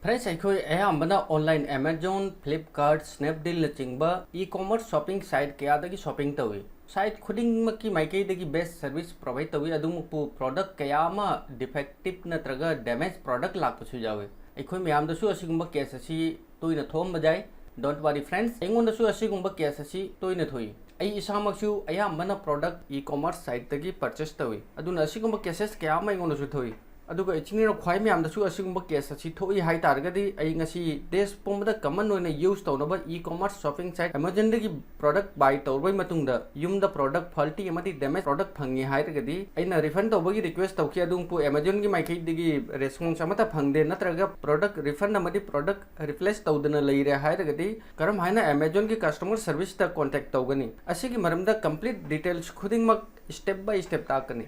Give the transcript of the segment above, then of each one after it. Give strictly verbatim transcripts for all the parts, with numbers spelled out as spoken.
Friends, ꯑꯩꯈꯣꯏ ꯑꯌꯥꯝꯕꯅ online Amazon, Flipkart, Snapdeal ꯅꯆꯤꯡꯕ e-commerce shopping site ꯀꯌꯥꯗꯒꯤ shopping ꯇꯧꯏ꯫ Site ꯈꯨꯗꯤꯡꯃꯛꯀꯤ ꯃꯥꯏꯀꯩꯗꯒꯤ best service provide ꯇꯧꯏ, ꯑꯗꯨꯃꯛꯄꯨ product ꯀꯌꯥ ꯑꯃ defective ꯅꯠꯇ꯭ꯔꯒ damage product ꯂꯥꯛꯄꯁꯨ ꯌꯥꯎꯏ꯫ ꯑꯩꯈꯣꯏ ꯃꯌꯥꯝꯗꯁꯨ ꯑꯁꯤꯒꯨꯝꯕ case ꯑꯁꯤ ꯇꯣꯏꯅ ꯊꯣꯛꯑꯝꯕ ꯌꯥꯏ꯫ Don't worry friends, ꯑꯩꯉꯣꯟꯗꯁꯨ ꯑꯁꯤꯒꯨꯝꯕ case ꯑꯁꯤ ꯇꯣꯏꯅ ꯊꯣꯛꯏ꯫ ꯑꯩ ꯏꯁꯥꯃꯛꯁꯨ ꯑꯌꯥꯝꯕꯅ product e-commerce siteꯇꯒꯤ purchase ꯇꯧꯏ, ꯑꯗꯨꯅ ꯑꯁꯤꯒꯨꯝꯕ cases ꯀꯌꯥ ꯑꯃ ꯑꯩꯉꯣꯟꯗꯁꯨ ꯊꯣꯛꯏ꯫ ꯑꯗꯨꯒ ꯏꯆꯤꯟ ꯏꯅꯥꯎ ꯈ꯭ꯋꯥꯏ ꯃꯌꯥꯝꯗꯁꯨ ꯑꯁꯤꯒꯨꯝꯕ case ꯑꯁꯤ ꯊꯣꯛꯏ ꯍꯥꯏ ꯇꯥꯔꯒꯗꯤ, ꯑꯩ ꯉꯁꯤ ꯗꯦꯁ ꯄꯨꯝꯕꯗ common ꯑꯣꯏꯅ use ꯇꯧꯅꯕ e-commerce shopping site Amazonꯗꯒꯤ product buy ꯇꯧꯔꯕꯩ ꯃꯇꯨꯡꯗ ꯌꯨꯝꯗ product faulty ꯑꯃꯗꯤ damage product ꯐꯪꯉꯤ ꯍꯥꯏꯔꯒꯗꯤ, ꯑꯩꯅ refund ꯇꯧꯕꯒꯤ request ꯇꯧꯈꯤ, ꯑꯗꯨꯕꯨ Amazonꯒꯤ ꯃꯥꯏꯀꯩꯗꯒꯤ response ꯑꯃꯠꯇ ꯐꯪꯗꯦ, ꯅꯠꯇ꯭ꯔꯒ product refund ꯑꯃꯗꯤ product replace ꯇꯧꯗꯅ ꯂꯩꯔꯦ ꯍꯥꯏꯔꯒꯗꯤ, ꯀꯔꯝ ꯍꯥꯏꯅ Amazonꯒꯤ customer serviceꯇ contact ꯇꯧꯒꯅꯤ? ꯑꯁꯤꯒꯤ ꯃꯔꯝꯗ complete details ꯈꯨꯗꯤꯡꯃꯛ step by step ꯇꯥꯛꯀꯅꯤ꯫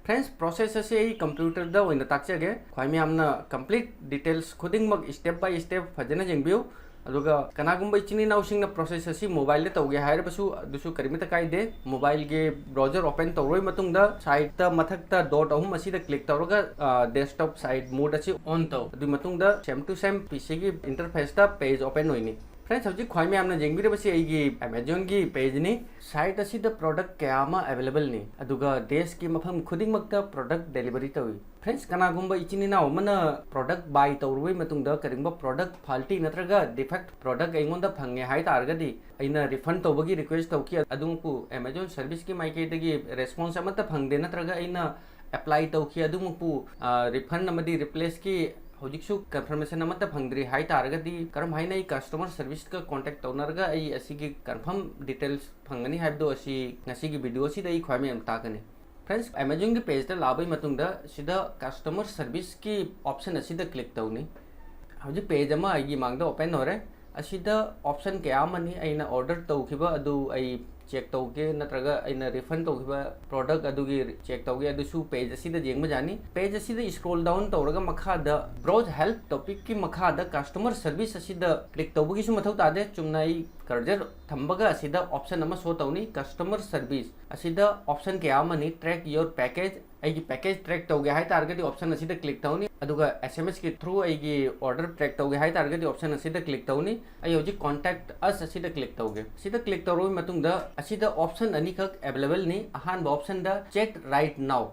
Friends, process ꯑꯁꯤ ꯑꯩ computerꯗ ꯑꯣꯏꯅ ꯇꯥꯛꯆꯒꯦ꯫ ꯈ꯭ꯋꯥꯏ ꯃꯌꯥꯝꯅ complete details ꯈꯨꯗꯤꯡꯃꯛ step by step ꯐꯖꯅ ꯌꯦꯡꯕꯤꯌꯨ꯫ ꯑꯗꯨꯒ ꯀꯅꯥꯒꯨꯝꯕ ꯏꯆꯤꯟ ꯏꯅꯥꯎꯁꯤꯡꯅ process ꯑꯁꯤ mobileꯗ ꯇꯧꯒꯦ ꯍꯥꯏꯔꯕꯁꯨ, ꯑꯗꯨꯁꯨ ꯀꯔꯤꯃꯠꯇ ꯀꯥꯏꯗꯦ꯫ Mobileꯒꯤ browser open ꯇꯧꯔꯕ ꯃꯇꯨꯡꯗ, siteꯇ ꯃꯊꯛꯇ dot ꯑꯍꯨꯝ ꯑꯁꯤꯗ click ꯇꯧꯔꯒ, ꯑ, desktop site mode ꯑꯁꯤ on ꯇꯧ꯫ ꯑꯗꯨꯒꯤ ꯃꯇꯨꯡꯗ same to same PCꯒꯤ interfaceꯇ page open ꯑꯣꯏꯅꯤ꯫ Friends, ꯍꯧꯖꯤꯛ ꯈ꯭ꯋꯥꯏ ꯃꯌꯥꯝꯅ ꯌꯦꯡꯕꯤꯔꯤꯕꯁꯤ ꯑꯩꯒꯤ Amazonꯒꯤ pageꯅꯤ꯫ Site ꯑꯁꯤꯗ product ꯀꯌꯥ ꯑꯃ availableꯅꯤ, ꯑꯗꯨꯒ ꯗꯦꯁꯀꯤ ꯃꯐꯝ ꯈꯨꯗꯤꯡꯃꯛꯇ product delivery ꯇꯧꯏ꯫ Friends, ꯀꯅꯥꯒꯨꯝꯕ ꯏꯆꯤꯟ ꯏꯅꯥꯎ ꯑꯃꯅ product buy ꯇꯧꯔꯨꯕꯒꯤ ꯃꯇꯨꯡꯗ ꯀꯔꯤꯒꯨꯝꯕ product faulty ꯅꯠꯇ꯭ꯔꯒ defect product ꯑꯩꯉꯣꯟꯗ ꯐꯪꯉꯦ ꯍꯥꯏ ꯇꯥꯔꯒꯗꯤ, ꯑꯩꯅ refund ꯇꯧꯕꯒꯤ request ꯇꯧꯈꯤ, ꯑꯗꯨꯃꯛꯄꯨ Amazon serviceꯀꯤ ꯃꯥꯏꯀꯩꯗꯒꯤ response ꯑꯃꯠꯇ ꯐꯪꯗꯦ, ꯅꯠꯇ꯭ꯔꯒ ꯑꯩꯅ apply ꯇꯧꯈꯤ, ꯑꯗꯨꯃꯛꯄꯨ, ꯑ, refund ꯑꯃꯗꯤ replaceꯀꯤ ꯍꯧꯖꯤꯛꯁꯨ confirmation ꯑꯃꯠꯇ ꯐꯪꯗ꯭ꯔꯤ ꯍꯥꯏ ꯇꯥꯔꯒꯗꯤ, ꯀꯔꯝ ꯍꯥꯏꯅ ꯑꯩ customer serviceꯀ contact ꯇꯧꯅꯔꯒ ꯑꯩ ꯑꯁꯤꯒꯤ confirm details ꯐꯪꯒꯅꯤ ꯍꯥꯏꯕꯗꯣ ꯑꯁꯤ ꯉꯁꯤꯒꯤ video ꯑꯁꯤꯗ ꯑꯩ ꯈ꯭ꯋꯥꯏ ꯃꯌꯥꯝ ꯇꯥꯛꯀꯅꯤ꯫ Friends, Amazonꯒꯤ pageꯇ ꯂꯥꯛꯄꯒꯤ ꯃꯇꯨꯡꯗ ꯁꯤꯗ customer serviceꯀꯤ option ꯑꯁꯤꯗ click ꯇꯧꯅꯤ꯫ ꯍꯧꯖꯤꯛ page ꯑꯃ ꯑꯩꯒꯤ ꯃꯥꯡꯗ open ꯑꯣꯏꯔꯦ꯫ ꯑꯁꯤꯗ option ꯀꯌꯥ ꯑꯃꯅꯤ꯫ ꯑꯩꯅ order ꯇꯧꯈꯤꯕ ꯑꯗꯨ ꯑꯩ check ꯇꯧꯒꯦ, ꯅꯠꯇ꯭ꯔꯒ ꯑꯩꯅ refund ꯇꯧꯈꯤꯕ product ꯑꯗꯨꯒꯤ check ꯇꯧꯒꯦ, ꯑꯗꯨꯁꯨ page ꯑꯁꯤꯗ ꯌꯦꯡꯕ ꯌꯥꯅꯤ꯫ Page ꯑꯁꯤꯗ scroll down ꯇꯧꯔꯒ ꯃꯈꯥꯗ browse help topicꯀꯤ ꯃꯈꯥꯗ customer service ꯑꯁꯤꯗ click ꯇꯧꯕꯒꯤꯁꯨ ꯃꯊꯧ ꯇꯥꯗꯦ꯫ ꯆꯨꯝꯅ ꯑꯩ ꯀꯔꯖꯔ ꯊꯝꯕꯒ ꯑꯁꯤꯗ ꯑꯣꯞꯁꯟ ꯑꯃ ꯁꯣ ꯇꯧꯅꯤ, ꯀꯁꯇꯃꯔ ꯁꯔꯚꯤꯁ꯫ ꯑꯁꯤꯗ ꯑꯣꯞꯁꯟ ꯀꯌꯥ ꯑꯃꯅꯤ, track your package, ꯑꯩꯒꯤ ꯄꯦꯀꯦꯖ ꯇ꯭ꯔꯦꯛ ꯇꯧꯒꯦ ꯍꯥꯏ ꯇꯥꯔꯒꯗꯤ ꯑꯣꯞꯁꯟ ꯑꯁꯤꯗ ꯀ꯭ꯂꯤꯛ ꯇꯧꯅꯤ꯫ ꯑꯗꯨꯒ ꯑꯦꯁ ꯑꯦꯝ ꯑꯦꯁꯀꯤ ꯊ꯭ꯔꯨ ꯑꯩꯒꯤ ꯑꯣꯔꯗꯔ ꯇ꯭ꯔꯦꯛ ꯇꯧꯒꯦ ꯍꯥꯏ ꯇꯥꯔꯒꯗꯤ ꯑꯣꯞꯁꯟ ꯑꯁꯤꯗ ꯀ꯭ꯂꯤꯛ ꯇꯧꯅꯤ꯫ ꯑꯩ ꯍꯧꯖꯤꯛ ꯀꯣꯟꯇꯦꯛ ꯑꯁ ꯑꯁꯤꯗ ꯀ꯭ꯂꯤꯛ ꯇꯧꯒꯦ꯫ ꯑꯁꯤꯗ ꯀ꯭ꯂꯤꯛ ꯇꯧꯔꯕ ꯃꯇꯨꯡꯗ ꯑꯁꯤꯗ ꯑꯣꯞꯁꯟ ꯑꯅꯤꯈꯛ ꯑꯦꯕꯥꯏꯂꯦꯕꯜꯅꯤ꯫ ꯑꯍꯥꯟꯕ ꯑꯣꯞꯁꯟꯗ chat right now꯫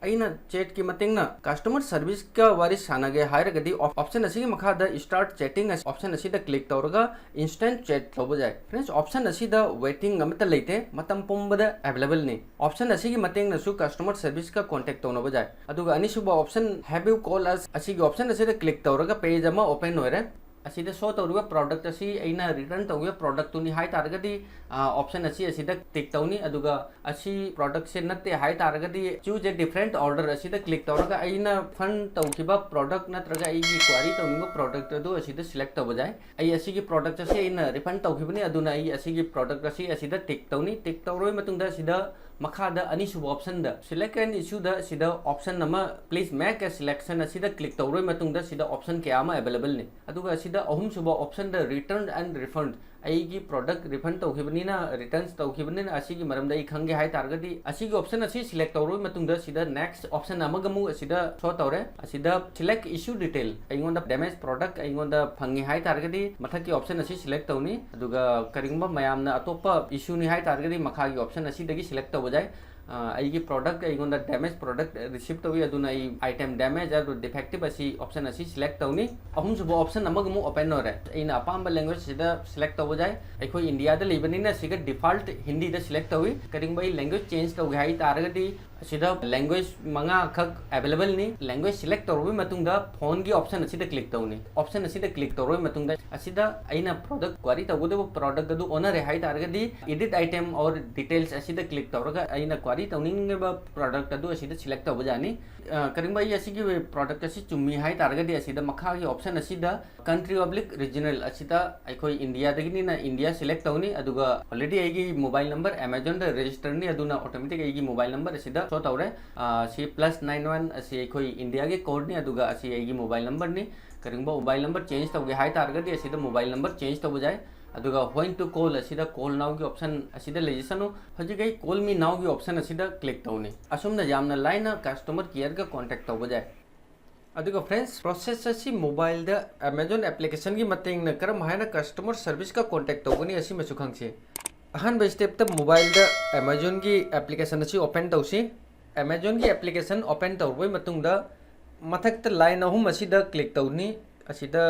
ꯑꯩꯅ ꯆꯦꯠꯀꯤ ꯃꯇꯦꯡꯅ ꯀꯁꯇꯃꯔ ꯁꯔꯚꯤꯁꯀ ꯋꯥꯔꯤ ꯁꯥꯟꯅꯒꯦ ꯍꯥꯏꯔꯒꯗꯤ ꯑꯣꯞ-, ꯑꯣꯞꯁꯟ ꯑꯁꯤꯒꯤ ꯃꯈꯥꯗ start chatting ꯑꯁ-, ꯑꯣꯞꯁꯟ ꯑꯁꯤꯗ ꯀ꯭ꯂꯤꯛ ꯇꯧꯔꯒ instant chat ꯇꯧꯕ ꯌꯥꯏ꯫ ꯐ꯭ꯔꯦꯟꯁ, ꯑꯣꯞꯁꯟ ꯑꯁꯤꯗ ꯋꯦꯇꯤꯡ ꯑꯃꯠꯇ ꯂꯩꯇꯦ, ꯃꯇꯝ ꯄꯨꯝꯕꯗ ꯑꯦꯕꯥꯏꯂꯦꯕꯜꯅꯤ꯫ ꯑꯣꯞꯁꯟ ꯑꯁꯤꯒꯤ ꯃꯇꯦꯡꯅꯁꯨ ꯀꯁꯇꯃꯔ ꯁꯔꯚꯤꯁꯀ ꯀꯣꯟꯇꯦꯛ ꯇꯧꯅꯕ ꯌꯥꯏ꯫ ꯑꯗꯨꯒ ꯑꯅꯤꯁꯨꯕ option Have you call us? ꯑꯁꯤꯒꯤ ꯑꯣꯞꯁꯟ ꯑꯁꯤꯗ ꯀ꯭ꯂꯤꯛ ꯇꯧꯔꯒ ꯄꯦꯖ ꯑꯃ ꯑꯣꯄꯦꯟ ꯑꯣꯏꯔꯦ꯫ ꯑꯁꯤꯗ ꯁꯣ ꯇꯧꯔꯤꯕ ꯄ꯭ꯔꯣꯗꯛ ꯑꯁꯤ ꯑꯩꯅ ꯔꯤꯇꯔꯟ ꯇꯧꯈꯤꯕ ꯄ꯭ꯔꯣꯗꯛꯇꯨꯅꯤ ꯍꯥꯏ ꯇꯥꯔꯒꯗꯤ, ꯑ, ꯑꯣꯞꯁꯟ ꯑꯁꯤ ꯑꯁꯤꯗ ꯇꯤꯛ ꯇꯧꯅꯤ꯫ ꯑꯗꯨꯒ ꯑꯁꯤ ꯄ꯭ꯔꯣꯗꯛꯁꯦ ꯅꯠꯇꯦ ꯍꯥꯏ ꯇꯥꯔꯒꯗꯤ Choose a different order ꯑꯁꯤꯗ ꯀ꯭ꯂꯤꯛ ꯇꯧꯔꯒ ꯑꯩꯅ ꯐꯟ ꯇꯧꯈꯤꯕ ꯄ꯭ꯔꯣꯗꯛ ꯅꯠꯇ꯭ꯔꯒ ꯑꯩꯒꯤ ꯀ꯭ꯋꯥꯔꯤ ꯇꯧꯅꯤꯡꯕ ꯄ꯭ꯔꯣꯗꯛ ꯑꯗꯨ ꯑꯁꯤꯗ ꯁꯤꯂꯦꯛ ꯇꯧꯕ ꯌꯥꯏ꯫ ꯑꯩ ꯑꯁꯤꯒꯤ ꯄ꯭ꯔꯣꯗꯛ ꯑꯁꯤ ꯑꯩꯅ ꯔꯤꯐꯟ ꯇꯧꯈꯤꯕꯅꯤ, ꯑꯗꯨꯅ ꯑꯩ ꯑꯁꯤꯒꯤ ꯄ꯭ꯔꯣꯗꯛ ꯑꯁꯤ ꯑꯁꯤꯗ ꯇꯤꯛ ꯇꯧꯅꯤ꯫ ꯇꯤꯛ ꯇꯧꯔꯕ ꯃꯇꯨꯡꯗ ꯑꯁꯤꯗ ꯃꯈꯥꯗ ꯑꯅꯤꯁꯨꯕ ꯑꯣꯞꯁꯟꯗ Select an issue ꯗ ꯁꯤꯗ ꯑꯣꯞꯁꯟ ꯑꯃ Please make a selection ꯑꯁꯤꯗ ꯀ꯭ꯂꯤꯛ ꯇꯧꯔꯕ ꯃꯇꯨꯡꯗ ꯁꯤꯗ ꯑꯣꯞꯁꯟ ꯀꯌꯥ ꯑꯃ ꯑꯦꯕꯥꯏꯂꯦꯕꯜꯅꯤ꯫ ꯑꯗꯨꯒ ꯑꯁꯤꯗ ꯑꯍꯨꯝꯁꯨꯕ ꯑꯣꯞꯁꯟꯗ Return and Refund, ꯑꯩꯒꯤ ꯄ꯭ꯔꯣꯗꯛ ꯔꯤꯐꯟ ꯇꯧꯈꯤꯕꯅꯤꯅ, ꯔꯤꯇꯔꯟꯁ ꯇꯧꯈꯤꯕꯅꯤꯅ ꯑꯁꯤꯒꯤ ꯃꯔꯝꯗ ꯑꯩ ꯈꯪꯒꯦ ꯍꯥꯏ ꯇꯥꯔꯒꯗꯤ ꯑꯁꯤꯒꯤ ꯑꯣꯞꯁꯟ ꯑꯁꯤ ꯁꯤꯂꯦꯛ ꯇꯧꯔꯕ ꯃꯇꯨꯡꯗ ꯁꯤꯗ ꯅꯦꯛꯁ ꯑꯣꯞꯁꯟ ꯑꯃꯒ ꯑꯃꯨꯛ ꯑꯁꯤꯗ ꯁꯣ ꯇꯧꯔꯦ꯫ ꯑꯁꯤꯗ Select issue detail, ꯑꯩꯉꯣꯟꯗ ꯗꯦꯃꯦꯖ ꯄ꯭ꯔꯣꯗꯛ ꯑꯩꯉꯣꯟꯗ ꯐꯪꯉꯤ ꯍꯥꯏ ꯇꯥꯔꯒꯗꯤ ꯃꯊꯛꯀꯤ ꯑꯣꯞꯁꯟ ꯑꯁꯤ ꯁꯤꯂꯦꯛ ꯇꯧꯅꯤ꯫ ꯑꯗꯨꯒ ꯀꯔꯤꯒꯨꯝꯕ ꯃꯌꯥꯝꯅ ꯑꯇꯣꯞꯄ ꯏꯁꯨꯅꯤ ꯍꯥꯏ ꯇꯥꯔꯒꯗꯤ ꯃꯈꯥꯒꯤ ꯑꯣꯞꯁꯟ ꯑꯁꯤꯗꯒꯤ ꯁꯤꯂꯦꯛ ꯇꯧꯕ ꯌꯥꯏ꯫ ꯑ, ꯑꯩꯒꯤ ꯄ꯭ꯔꯣꯗꯛ ꯑꯩꯉꯣꯟꯗ ꯗꯦꯃꯦꯖ ꯄ꯭ꯔꯣꯗꯛ ꯔꯤꯁꯤꯞ ꯇꯧꯏ, ꯑꯗꯨꯅ ꯑꯩ item damage ꯑꯗꯨ defective ꯑꯁꯤ ꯑꯣꯞꯁꯟ ꯑꯁꯤ ꯁꯤꯂꯦꯛ ꯇꯧꯅꯤ꯫ ꯑꯍꯨꯝꯁꯨꯕ ꯑꯣꯞꯁꯟ ꯑꯃꯒ ꯑꯃꯨꯛ ꯑꯣꯄꯦꯟ ꯑꯣꯏꯔꯦ꯫ ꯑꯩꯅ ꯑꯄꯥꯝꯕ ꯂꯦꯡꯒ꯭ꯋꯦꯖ ꯁꯤꯗ ꯁꯤꯂꯦꯛ ꯇꯧꯕ ꯌꯥꯏ꯫ ꯑꯩꯈꯣꯏ ꯏꯟꯗꯤꯌꯥꯗ ꯂꯩꯕꯅꯤꯅ ꯁꯤꯒ ꯗꯤꯐꯥꯜꯠ ꯍꯤꯟꯗꯤꯗ ꯁꯤꯂꯦꯛ ꯇꯧꯏ꯫ ꯀꯔꯤꯒꯨꯝꯕ ꯑꯩ ꯂꯦꯡꯒ꯭ꯋꯦꯖ ꯆꯦꯟꯖ ꯇꯧꯒꯦ ꯍꯥꯏ ꯇꯥꯔꯒꯗꯤ ꯑꯁꯤꯗ ꯂꯦꯡꯒ꯭ꯋꯦꯖ ꯃꯉꯥꯈꯛ ꯑꯦꯕꯥꯏꯂꯦꯕꯜꯅꯤ꯫ ꯂꯦꯡꯒ꯭ꯋꯦꯖ ꯁꯤꯂꯦꯛ ꯇꯧꯔꯕ ꯃꯇꯨꯡꯗ ꯐꯣꯟꯒꯤ ꯑꯣꯞꯁꯟ ꯑꯁꯤꯗ ꯀ꯭ꯂꯤꯛ ꯇꯧꯅꯤ꯫ ꯑꯣꯞꯁꯟ ꯑꯁꯤꯗ ꯀ꯭ꯂꯤꯛ ꯇꯧꯔꯕ ꯃꯇꯨꯡꯗ ꯑꯁꯤꯗ ꯑꯩꯅ ꯄ꯭ꯔꯣꯗꯛ ꯀ꯭ꯋꯥꯔꯤ ꯇꯧꯒꯗꯕ ꯄ꯭ꯔꯣꯗꯛ ꯑꯗꯨ ꯑꯣꯟꯅꯔꯦ ꯍꯥꯏ ꯇꯥꯔꯒꯗꯤ Edit item or details ꯑꯁꯤꯗ ꯀ꯭ꯂꯤꯛ ꯇꯧꯔꯒ ꯑꯩꯅ ꯀ꯭ꯋꯥꯔꯤ ꯇꯧꯅꯤꯡꯉꯤꯕ ꯄ꯭ꯔꯣꯗꯛ ꯑꯗꯨ ꯑꯁꯤꯗ ꯁꯤꯂꯦꯛ ꯇꯧꯕ ꯌꯥꯅꯤ꯫ ꯑ, ꯀꯔꯤꯒꯨꯝꯕ ꯑꯩ ꯑꯁꯤꯒꯤ ꯄ꯭ꯔꯣꯗꯛ ꯑꯁꯤ ꯆꯨꯝꯃꯤ ꯍꯥꯏ ꯇꯥꯔꯒꯗꯤ ꯑꯁꯤꯗ ꯃꯈꯥꯒꯤ ꯑꯣꯞꯁꯟ ꯑꯁꯤꯗ Country oblique regional ꯑꯁꯤꯗ ꯑꯩꯈꯣꯏ ꯏꯟꯗꯤꯌꯥꯗꯒꯤꯅꯤꯅ ꯏꯟꯗꯤꯌꯥ ꯁꯤꯂꯦꯛ ꯇꯧꯅꯤ꯫ ꯑꯗꯨꯒ already ꯑꯩꯒꯤ ꯃꯣꯕꯥꯏꯜ ꯅꯝꯕꯔ ꯑꯦꯃꯥꯖꯣꯟꯗ ꯔꯦꯖꯤꯁꯇꯔꯅꯤ, ꯑꯗꯨꯅ ꯑꯣꯇꯣꯃꯦꯇꯤꯛ ꯑꯩꯒꯤ ꯃꯣꯕꯥꯏꯜ ꯅꯝꯕꯔ ꯑꯁꯤꯗ ꯁꯣ ꯇꯧꯔꯦ꯫ ꯑ, ꯁꯤ ꯄ꯭ꯂꯁ ꯅꯥꯏꯟ ꯋꯥꯟ ꯑꯁꯤ ꯑꯩꯈꯣꯏ ꯏꯟꯗꯤꯌꯥꯒꯤ ꯀꯣꯗꯅꯤ, ꯑꯗꯨꯒ ꯑꯁꯤ ꯑꯩꯒꯤ ꯃꯣꯕꯥꯏꯜ ꯅꯝꯕꯔꯅꯤ꯫ ꯀꯔꯤꯒꯨꯝꯕ ꯃꯣꯕꯥꯏꯜ ꯅꯝꯕꯔ ꯆꯦꯟꯖ ꯇꯧꯒꯦ ꯍꯥꯏ ꯇꯥꯔꯒꯗꯤ ꯑꯁꯤꯗ ꯃꯣꯕꯥꯏꯜ ꯅꯝꯕꯔ ꯆꯦꯟꯖ ꯇꯧꯕ ꯌꯥꯏ꯫ ꯑꯗꯨꯒ When to call ꯑꯁꯤꯗ Call Nowꯒꯤ option ꯑꯁꯤꯗ ꯂꯩꯖꯁꯅꯨ꯫ ꯍꯧꯖꯤꯛ ꯑꯩ Call Me Nowꯒꯤ option ꯑꯁꯤꯗ click ꯇꯧꯅꯤ꯫ ꯑꯁꯨꯝꯅ ꯌꯥꯝꯅ ꯂꯥꯏꯅ customer careꯒ contact ꯇꯧꯕ ꯌꯥꯏ꯫ ꯑꯗꯨꯒ friends, process ꯑꯁꯤ mobileꯗ Amazon applicationꯒꯤ ꯃꯇꯦꯡꯅ ꯀꯔꯝ ꯍꯥꯏꯅ customer serviceꯀ contact ꯇꯧꯒꯅꯤ ꯑꯁꯤꯃꯁꯨ ꯈꯪꯁꯤ꯫ ꯑꯍꯥꯟꯕ stepꯇ mobileꯗ Amazonꯒꯤ application ꯑꯁꯤ open ꯇꯧꯁꯤ꯫ Amazonꯒꯤ application open ꯇꯧꯔꯕꯩ ꯃꯇꯨꯡꯗ ꯃꯊꯛꯇ line ꯑꯍꯨꯝ ꯑꯁꯤꯗ click ꯇꯧꯅꯤ꯫ ꯑꯁꯤꯗ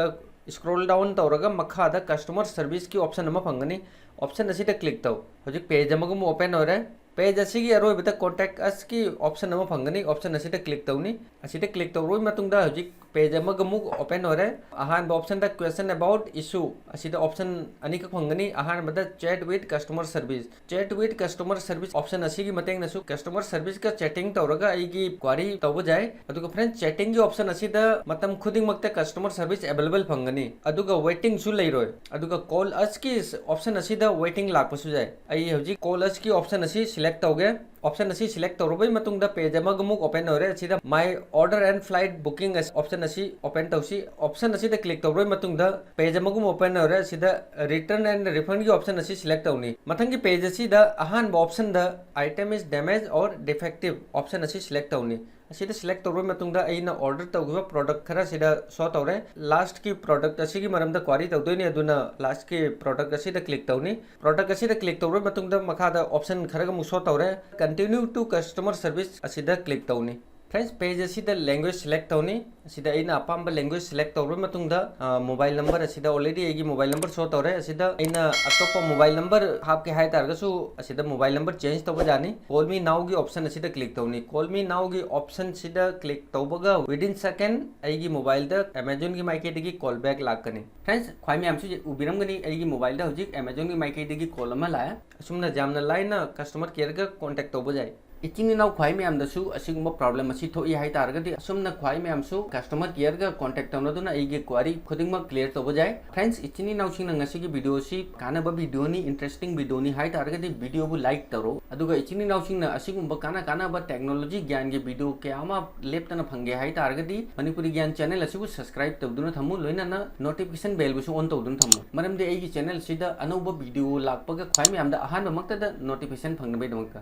scroll down ꯇꯧꯔꯒ ꯃꯈꯥꯗ customer serviceꯀꯤ option ꯑꯃ ꯐꯪꯒꯅꯤ꯫ Option ꯑꯁꯤꯗ click ꯇꯧ꯫ ꯍꯧꯖꯤꯛ page ꯑꯃꯒꯨꯝꯕ open ꯑꯣꯏꯔꯦ꯫ Page ꯑꯁꯤꯒꯤ ꯑꯔꯣꯏꯕꯗ Contact Usꯀꯤ option ꯑꯃ ꯐꯪꯒꯅꯤ꯫ Option ꯑꯁꯤꯗ click ꯇꯧꯅꯤ꯫ ꯑꯁꯤꯗ click ꯇꯧꯔꯕ ꯃꯇꯨꯡꯗ ꯍꯧꯖꯤꯛ page ꯑꯃꯒ ꯑꯃꯨꯛ open ꯑꯣꯏꯔꯦ꯫ ꯑꯍꯥꯟꯕ optionꯗ Question About Issue ꯑꯁꯤꯗ option ꯑꯅꯤꯈꯛ ꯐꯪꯒꯅꯤ꯫ ꯑꯍꯥꯟꯕꯗ Chat with Customer Service꯫ Chat with Customer Service option ꯑꯁꯤꯒꯤ ꯃꯇꯦꯡꯅꯁꯨ customer serviceꯀ chatting ꯇꯧꯔꯒ ꯑꯩꯒꯤ query ꯇꯧꯕ ꯌꯥꯏ꯫ ꯑꯗꯨꯒ friends, chattingꯒꯤ option ꯑꯁꯤꯗ ꯃꯇꯝ ꯈꯨꯗꯤꯡꯃꯛꯇ customer service available ꯐꯪꯒꯅꯤ, ꯑꯗꯨꯒ waitingꯁꯨ ꯂꯩꯔꯣꯏ꯫ ꯑꯗꯨꯒ Call Usꯀꯤ option ꯑꯁꯤꯗ waiting ꯂꯥꯛꯄꯁꯨ ꯌꯥꯏ꯫ ꯑꯩ ꯍꯧꯖꯤꯛ Call Usꯀꯤ option ꯑꯁꯤ select ꯇꯧꯒꯦ꯫ Option ꯑꯁꯤ select ꯇꯧꯔꯕꯩ ꯃꯇꯨꯡꯗ page ꯑꯃꯒ ꯑꯃꯨꯛ open ꯑꯣꯏꯔꯦ꯫ ꯑꯁꯤꯗ My Order and Flight Booking option ꯑꯁꯤ open ꯇꯧꯁꯤ꯫ Option ꯑꯁꯤꯗ click ꯇꯧꯔꯕꯩ ꯃꯇꯨꯡꯗ page ꯑꯃꯒꯨꯝ open ꯑꯣꯏꯔꯦ꯫ ꯑꯁꯤꯗ Return and Refundꯒꯤ option ꯑꯁꯤ select ꯇꯧꯅꯤ꯫ ꯃꯊꯪꯒꯤ page ꯑꯁꯤꯗ ꯑꯍꯥꯟꯕ optionꯗ Item is damaged or defective option ꯑꯁꯤ select ꯇꯧꯅꯤ꯫ ꯑꯁꯤꯗ select ꯇꯧꯔꯕ ꯃꯇꯨꯡꯗ ꯑꯩꯅ order ꯇꯧꯈꯤꯕ product ꯈꯔ ꯁꯤꯗ show ꯇꯧꯔꯦ꯫ Lastꯀꯤ product ꯑꯁꯤꯒꯤ ꯃꯔꯝꯗ query ꯇꯧꯗꯣꯏꯅꯤ, ꯑꯗꯨꯅ lastꯀꯤ product ꯑꯁꯤꯗ click ꯇꯧꯅꯤ꯫ Product ꯑꯁꯤꯗ click ꯇꯧꯔꯕ ꯃꯇꯨꯡꯗ ꯃꯈꯥꯗ option ꯈꯔꯒ ꯑꯃꯨꯛ show ꯇꯧꯔꯦ꯫ Continue to customer service ꯑꯁꯤꯗ click ꯇꯧꯅꯤ꯫ Friends, page ꯑꯁꯤꯗ language select ꯇꯧꯅꯤ꯫ ꯑꯁꯤꯗ ꯑꯩꯅ ꯑꯄꯥꯝꯕ language select ꯇꯧꯔꯕ ꯃꯇꯨꯡꯗ, ꯑ, mobile number ꯑꯁꯤꯗ already ꯑꯩꯒꯤ mobile number show ꯇꯧꯔꯦ꯫ ꯑꯁꯤꯗ ꯑꯩꯅ ꯑꯇꯣꯞꯄ mobile number ꯍꯥꯞꯀꯦ ꯍꯥꯏ ꯇꯥꯔꯒꯁꯨ ꯑꯁꯤꯗ mobile number change ꯇꯧꯕ ꯌꯥꯅꯤ꯫ Call Me Nowꯒꯤ option ꯑꯁꯤꯗ click ꯇꯧꯅꯤ꯫ Call Me Nowꯒꯤ optionꯁꯤꯗ click ꯇꯧꯕꯒ within second ꯑꯩꯒꯤ mobileꯗ Amazonꯒꯤ ꯃꯥꯏꯀꯩꯗꯒꯤ call back ꯂꯥꯛꯀꯅꯤ꯫ Friends, ꯈ꯭ꯋꯥꯏ ꯃꯌꯥꯝꯁꯨ ꯎꯕꯤꯔꯝꯒꯅꯤ, ꯑꯩꯒꯤ mobileꯗ ꯍꯧꯖꯤꯛ Amazonꯒꯤ ꯃꯥꯏꯀꯩꯗꯒꯤ call ꯑꯃ ꯂꯥꯛꯑꯦ꯫ ꯑꯁꯨꯝꯅ ꯌꯥꯝꯅ ꯂꯥꯏꯅ customer careꯒ contact ꯇꯧꯕ ꯌꯥꯏ꯫ ꯏꯆꯤꯟ ꯏꯅꯥꯎ ꯈ꯭ꯋꯥꯏ ꯃꯌꯥꯝꯗꯁꯨ ꯑꯁꯤꯒꯨꯝꯕ problem ꯑꯁꯤ ꯊꯣꯛꯏ ꯍꯥꯏ ꯇꯥꯔꯒꯗꯤ, ꯑꯁꯨꯝꯅ ꯈ꯭ꯋꯥꯏ ꯃꯌꯥꯝꯁꯨ customer careꯒ contact ꯇꯧꯅꯗꯨꯅ ꯑꯩꯒꯤ query ꯈꯨꯗꯤꯡꯃꯛ clear ꯇꯧꯕ ꯌꯥꯏ꯫ Friends, ꯏꯆꯤꯟ ꯏꯅꯥꯎꯁꯤꯡꯅ ꯉꯁꯤꯒꯤ videoꯁꯤ ꯀꯥꯟꯅꯕ videoꯅꯤ, interesting videoꯅꯤ ꯍꯥꯏ ꯇꯥꯔꯒꯗꯤ videoꯕꯨ like ꯇꯧꯔꯣ꯫ ꯑꯗꯨꯒ ꯏꯆꯤꯟ ꯏꯅꯥꯎꯁꯤꯡꯅ ꯑꯁꯤꯒꯨꯝꯕ ꯀꯥꯟꯅ ꯀꯥꯟꯅꯕ technology ꯒ꯭ꯌꯥꯟꯒꯤ video ꯀꯌꯥ ꯑꯃ ꯂꯦꯞꯇꯅ ꯐꯪꯒꯦ ꯍꯥꯏ ꯇꯥꯔꯒꯗꯤ, ꯃꯅꯤꯄꯨꯔꯤ ꯒ꯭ꯌꯥꯟ channel ꯑꯁꯤꯕꯨ subscribe ꯇꯧꯗꯨꯅ ꯊꯝꯃꯨ, ꯂꯣꯏꯅꯅ notification bellꯕꯨꯁꯨ on ꯇꯧꯗꯨꯅ ꯊꯝꯃꯨ꯫ ꯃꯔꯝꯗꯤ ꯑꯩꯒꯤ channel ꯑꯁꯤꯗ ꯑꯅꯧꯕ video ꯂꯥꯛꯄꯒ ꯈ꯭ꯋꯥꯏ ꯃꯌꯥꯝꯗ ꯑꯍꯥꯟꯕꯃꯛꯇꯗ notification ꯐꯪꯅꯕꯒꯤꯗꯃꯛꯇ꯫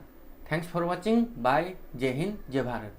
Thanks for watching. Bye. ꯖꯦ ꯍꯤꯟ, ꯖꯦ ꯚꯥꯔꯠ꯫